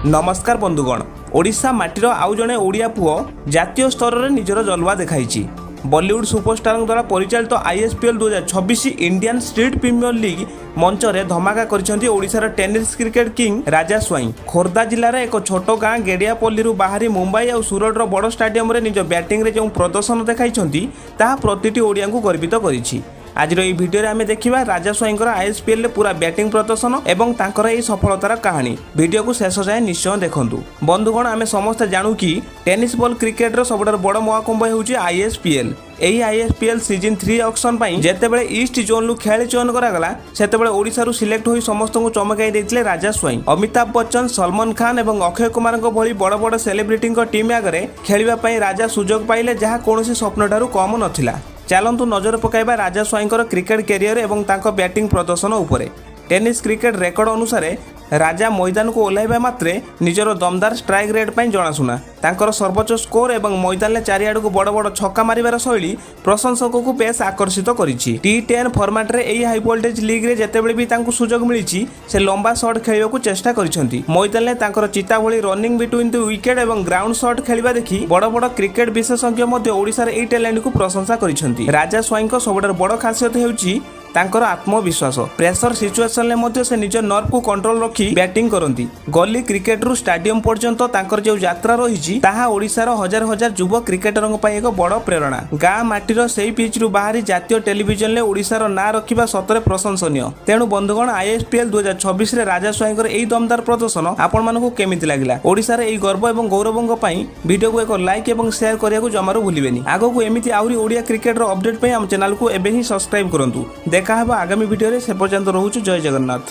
ନମସ୍କାର ବନ୍ଧୁଗଣ। ଓଡ଼ିଶା ମାଟିର ଆଉ ଜଣେ ଓଡ଼ିଆ ପୁଅ ଜାତୀୟ ସ୍ତରରେ ନିଜର ଜଲୱା ଦେଖାଇଛି। ବଲିଉଡ୍ ସୁପରଷ୍ଟାରଙ୍କ ଦ୍ୱାରା ପରିଚାଳିତ ଆଇଏସ୍ପିଏଲ୍ 2026 ଇଣ୍ଡିଆନ୍ ଷ୍ଟ୍ରିଟ୍ ପ୍ରିମିୟର ଲିଗ୍ ମଞ୍ଚରେ ଧମାକା କରିଛନ୍ତି ଓଡ଼ିଶାର ଟେନିସ୍ କ୍ରିକେଟ କିଙ୍ଗ ରାଜା ସ୍ୱାଇଁ। ଖୋର୍ଦ୍ଧା ଜିଲ୍ଲାର ଏକ ଛୋଟ ଗାଁ ଗେଡ଼ିଆପଲ୍ଲୀରୁ ବାହାରି ମୁମ୍ବାଇ ଆଉ ସୁରଟର ବଡ଼ ଷ୍ଟାଡିୟମରେ ନିଜ ବ୍ୟାଟିଂରେ ଯେଉଁ ପ୍ରଦର୍ଶନ ଦେଖାଇଛନ୍ତି, ତାହା ପ୍ରତିଟି ଓଡ଼ିଆଙ୍କୁ ଗର୍ବିତ କରିଛି। ଆଜିର ଏହି ଭିଡ଼ିଓରେ ଆମେ ଦେଖିବା ରାଜା ସ୍ୱାଇଁଙ୍କର ଆଇଏସ୍ପିଏଲ୍ରେ ପୁରା ବ୍ୟାଟିଂ ପ୍ରଦର୍ଶନ ଏବଂ ତାଙ୍କର ଏହି ସଫଳତାର କାହାଣୀ। ଭିଡ଼ିଓକୁ ଶେଷ ଯାଏଁ ନିଶ୍ଚୟ ଦେଖନ୍ତୁ। ବନ୍ଧୁଗଣ, ଆମେ ସମସ୍ତେ ଜାଣୁ କି ଟେନିସ୍ ବଲ୍ କ୍ରିକେଟର ସବୁଠାରୁ ବଡ଼ ମହାକୁମ୍ଭ ହେଉଛି ଆଇଏସ୍ପିଏଲ୍। ଏହି ଆଇଏସ୍ପିଏଲ୍ ସିଜନ୍ 3 ଅକ୍ସନ୍ ପାଇଁ ଯେତେବେଳେ ଇଷ୍ଟ ଜୋନ୍ରୁ ଖେଳାଳି ଚୟନ କରାଗଲା, ସେତେବେଳେ ଓଡ଼ିଶାରୁ ସିଲେକ୍ଟ ହୋଇ ସମସ୍ତଙ୍କୁ ଚମକାଇ ଦେଇଥିଲେ ରାଜା ସ୍ୱାଇଁ। ଅମିତାଭ ବଚ୍ଚନ, ସଲମାନ ଖାନ ଏବଂ ଅକ୍ଷୟ କୁମାରଙ୍କ ଭଳି ବଡ଼ ବଡ଼ ସେଲିବ୍ରିଟିଙ୍କ ଟିମ୍ ଆଗରେ ଖେଳିବା ପାଇଁ ରାଜା ସୁଯୋଗ ପାଇଲେ, ଯାହା କୌଣସି ସ୍ୱପ୍ନଠାରୁ କମ୍ ନଥିଲା। ଚାଲନ୍ତୁ ନଜର ପକାଇବା ରାଜା ସ୍ୱାଇଁଙ୍କର କ୍ରିକେଟ କ୍ୟାରିୟର ଏବଂ ତାଙ୍କ ବ୍ୟାଟିଂ ପ୍ରଦର୍ଶନ ଉପରେ। ଟେନିସ୍ କ୍ରିକେଟ ରେକର୍ଡ ଅନୁସାରେ ରାଜା ମଇଦାନକୁ ଓହ୍ଲାଇବା ମାତ୍ରେ ନିଜର ଦମଦାର ଷ୍ଟ୍ରାଇକ୍ ରେଟ୍ ପାଇଁ ଜଣାଶୁଣା। ତାଙ୍କର ସର୍ବୋଚ୍ଚ ସ୍କୋର ଏବଂ ମଇଦାନରେ ଚାରିଆଡ଼କୁ ବଡ଼ ବଡ଼ ଛକା ମାରିବାର ଶୈଳୀ ପ୍ରଶଂସକକୁ ବେଶ୍ ଆକର୍ଷିତ କରିଛି। ଟି 10 ଫର୍ମାଟରେ ଏହି ହାଇ ଭୋଲ୍ଟେଜ୍ ଲିଗ୍ରେ ଯେତେବେଳେ ବି ତାଙ୍କୁ ସୁଯୋଗ ମିଳିଛି, ସେ ଲମ୍ବା ସଟ୍ ଖେଳିବାକୁ ଚେଷ୍ଟା କରିଛନ୍ତି। ମଇଦାନରେ ତାଙ୍କର ଚିତା ଭଳି ରନିଂ ବିଟୱିନ୍ ଦି ୱିକେଟ୍ ଏବଂ ଗ୍ରାଉଣ୍ଡ ସଟ୍ ଖେଳିବା ଦେଖି ବଡ଼ ବଡ଼ କ୍ରିକେଟ ବିଶେଷଜ୍ଞ ମଧ୍ୟ ଓଡ଼ିଶାର ଏହି ଟ୍ୟାଲେଣ୍ଟକୁ ପ୍ରଶଂସା କରିଛନ୍ତି। ରାଜା ସ୍ୱାଇଁଙ୍କ ସବୁଠାରୁ ବଡ଼ ଖାସିୟତ ହେଉଛି ତାଙ୍କର ଆତ୍ମବିଶ୍ୱାସ। ପ୍ରେସର ସିଚୁଏସନରେ ମଧ୍ୟ ସେ ନିଜ ନର୍ଭକୁ କଣ୍ଟ୍ରୋଲ ରଖି ବ୍ୟାଟିଂ କରନ୍ତି। ଗଲି କ୍ରିକେଟରୁ ଷ୍ଟାଡିୟମ ପର୍ଯ୍ୟନ୍ତ ତାଙ୍କର ଯେଉଁ ଯାତ୍ରା ରହିଛି, ତାହା ଓଡ଼ିଶାର ହଜାର ହଜାର ଯୁବ କ୍ରିକେଟରଙ୍କ ପାଇଁ ଏକ ବଡ଼ ପ୍ରେରଣା। ଗାଁ ମାଟିର ସେଇ ପିଚ୍ରୁ ବାହାରି ଜାତୀୟ ଟେଲିଭିଜନରେ ଓଡ଼ିଶାର ନାଁ ରଖିବା ସତରେ ପ୍ରଶଂସନୀୟ। ତେଣୁ ବନ୍ଧୁଗଣ, ଆଇଏସ୍ପିଏଲ୍ 2026ରେ ରାଜା ସ୍ୱାଇଁଙ୍କର ଏହି ଦମଦାର ପ୍ରଦର୍ଶନ ଆପଣମାନଙ୍କୁ କେମିତି ଲାଗିଲା? ଓଡ଼ିଶାର ଏହି ଗର୍ବ ଏବଂ ଗୌରବଙ୍କ ପାଇଁ ଭିଡ଼ିଓକୁ ଏକ ଲାଇକ୍ ଏବଂ ସେୟାର କରିବାକୁ ଜମାରୁ ଭୁଲିବେନି। ଆଗକୁ ଏମିତି ଆହୁରି ଓଡ଼ିଆ କ୍ରିକେଟର ଅପଡେଟ୍ ପାଇଁ ଆମ ଚ୍ୟାନେଲକୁ ଏବେ ହିଁ ସବସ୍କ୍ରାଇବ୍ କରନ୍ତୁ। ଦେଖା ହେବ ଆଗାମୀ ଭିଡ଼ିଓରେ, ସେ ପର୍ଯ୍ୟନ୍ତ ରହୁଛୁ। ଜୟ ଜଗନ୍ନାଥ।